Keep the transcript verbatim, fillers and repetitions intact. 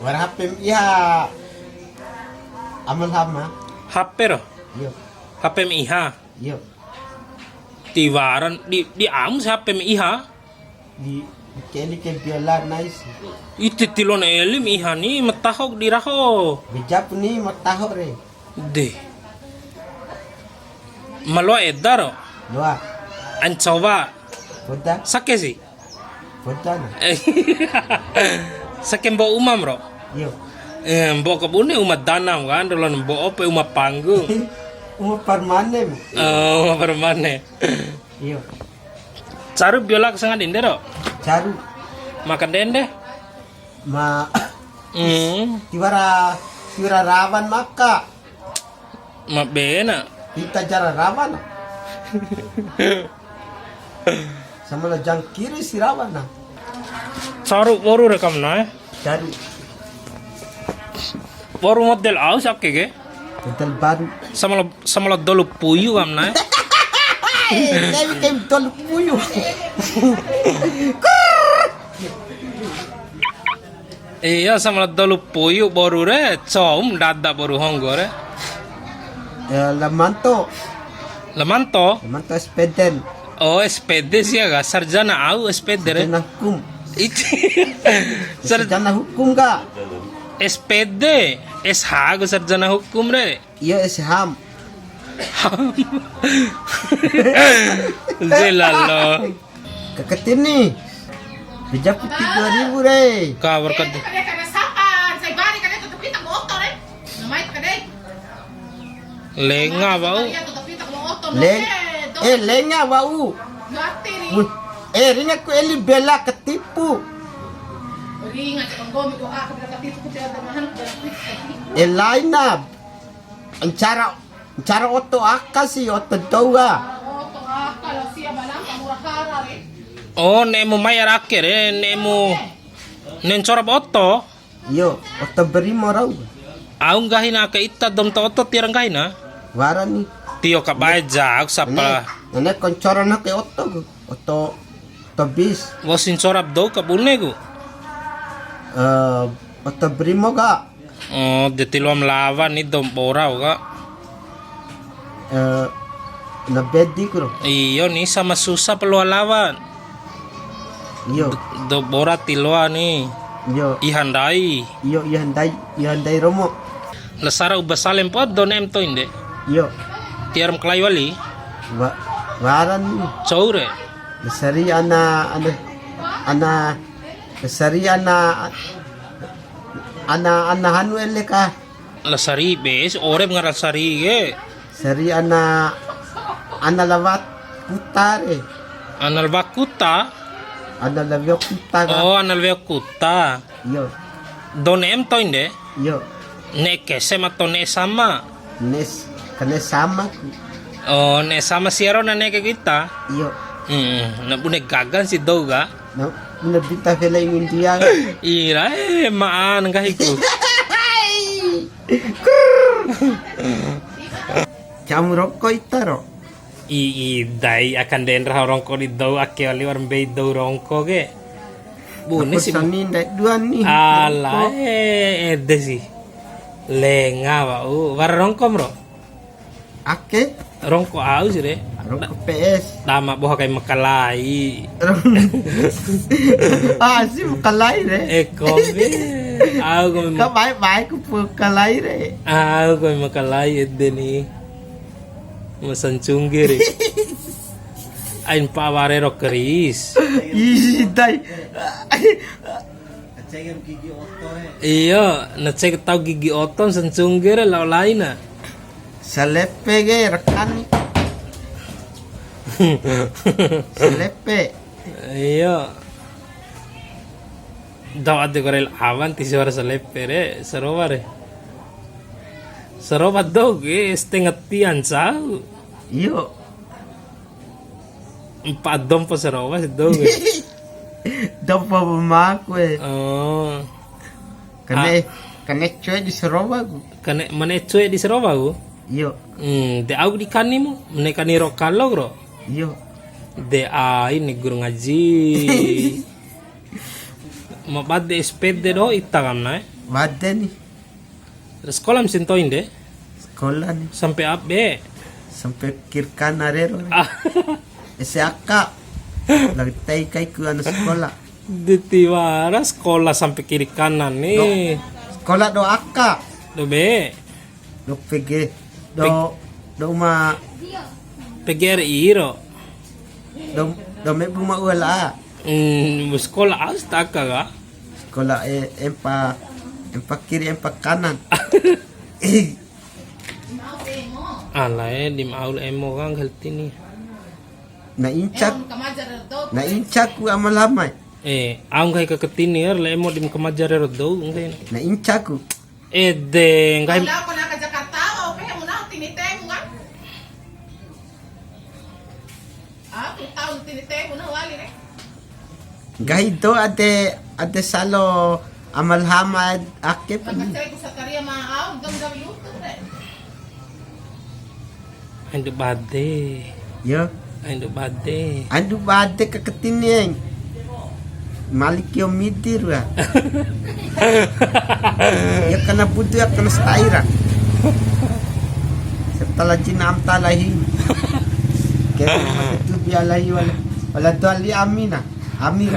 Wara H P ma iha, Ama Lama. H P ro? Iyo. H P ma iha? Iyo. Tiwaran di, di aum si H P ma iha? Di, di keli ke biola nais. Iti tilon elim iha ni, ma taho di raho. Bijap ni ma taho re. De. Ma loa eda ro? Loa. Ancowa. Poda. Sake si? Poda na. Sake mbo umam ro? Iyo. Eh, mbo kabune uma danam kan, dolon mbo ope uma panggung. Uma permanen. Oh, uma permanen. Iyo. Caru biola sanga dende ro? Caru. Makan dende? Ma Hmm. Tiwara, tiwara rawan maka. Ma bena. Ita jara rawan. Sama la jangkiri si rawan na. Caru boru rekam na, eh? Caru. Boru model aus ake ke? Model baru. Sama la, sama la dolu puyu kam na, eh? Tapi kayak dolu puyu. Iya, sama la dolu puyu boru re, com dada boru honggo re. Ya, Lamanto. Lamanto? Lamanto S P D. Oh, S P D sih ya, ga? Sarjana au S P D re. Sarjana hukum. Itu. Sar- Sarjana hukum, ga? S P D, S H ku sarjana hukum re. Iya, S H A M. Jelalo. Kakak Tini. Bija piti dua ribu re. Kabar kad- Lenga wa'u. Leng-, eh, lenga wa'u. Wih, eh, ringa ku eli bela katipu. Eh, laina. Ncara, ncara oto aka si, oto dou ka. Oh, ne'emu mai ara ake re, ne'emu, ne'e ncora ba oto? Iyo, oto Brimo rau. Au nggahina aka ita dou ma oto tiwara nggahina? Wara ni. Tio kabae jago sapa? Nene, nene koncoran ake oto ku. Oto, oto bis. Wa'usi ncora ba dou kabune ku? Eh, oto Brimo ka. Oh, de ti loam lawan ni dou ma bora ka. Eh, na bedi ku ro. Iyo ni, sama susah pa loa lawan. Iyo. Do-, dou bora ti loa ni. Iyo. Iha ndai. Iyo, iha ndai, iha ndai romo. La Sara uba Salem poda dou ne'em to'i nde. Iyo. Tiwara ma kalai wali? Wa-, wara ni. Cou re? La Sari ana, ana, ana, La Sari ana, ana, ana hanu ele ka. La Sari be, si ore ngara Sari ke. Sari ana, ana lawat kuta re. Ana lawat kuta? Ana lawio kuta ka. Oh, ana lawio kuta. Iyo. Dou ne'em to'i nde? Iyo. Ne'e kese ma to ne'e sama? Ne'e s-, kene sama ku. Oh, ne'e sama sia ro na ne'e ke kita? Iyo. Hmm, na bune gagan si dou ka? Na bune bintang film India ka? Ira, eh, maan nggahi ku. Camu roko ita ro? I, i, dai akan den raho rongko di dou ake wali wa'ur mbei dou rongko ke. Bune si. Sani ndai dua ni. Ala, rongko. Eh, ede si. Lenga wa'u. Wara rongkom ro? Ake? Rongko au si re. Rongko P S. Dama boha kai makalai. Rong-, ah, si makalai re. Eh, kombi. Au kombi. Ka bae-bae ku makalai re. Au kombi makalai ede ni. Ma sancungge re. Ain pa ware ro keris. Ih, dai. Iyo, na cek tau gigi oto sancungge re lao laina. Salepe ke rekani. Salepe. Iyo. Dou ade korel awan ti suara salepe re, sarowa re. Sarowa dou ke setengah tian sau. Iyo. Mpa dompo sarowa si dou ke. Dompo mamaku e. Oh. Kane, ah. Kane coe di sarowa ku. Kane, mane coe di sarowa ku? Iyo. Hmm, de au di kanimu, mane kani ro kalok ro? Iyo. De ai ni guru ngaji. Ma bade S P D doho ita kam na, eh? Wade ni. Sekolah mesin toin de. Sekolah ni. Sampai abe. Sampai kiri kanan rero. Ah. S A K. Lagi tai kaiku anu sekolah. De tiwara sekolah sampai kiri kanan ni. Do, sekolah do aka. Do be. Do P G. Do, do uma. P G R I ro. Do, do me buma uala. Hmm, sekolah astaga ka. Sekolah e, empa, empa kiri, empa kanan. Alae di maul emo kan nggahil tini. Na incak, na incaku ama lama. Eh, au nggahi ka ketini er le emo di kamaja rero dou nggahi. Na incaku. Ede nggahi. Ala pernah ke Jakarta, au pe muna tini temu kan? Aku tahu tini temu na wali re. Nggahi do ade, ade salo amal hama ake. Maka cek ku Sakaria ma au gam gam YouTube re. Andu bade. Yo. Andu bade. Andu bade kaketini eng. Malik yo midir wa. Ya kana budu ya kana staira. Setelah jin amtalahi. Kena itu bialahi wala wala dali amina. Amin.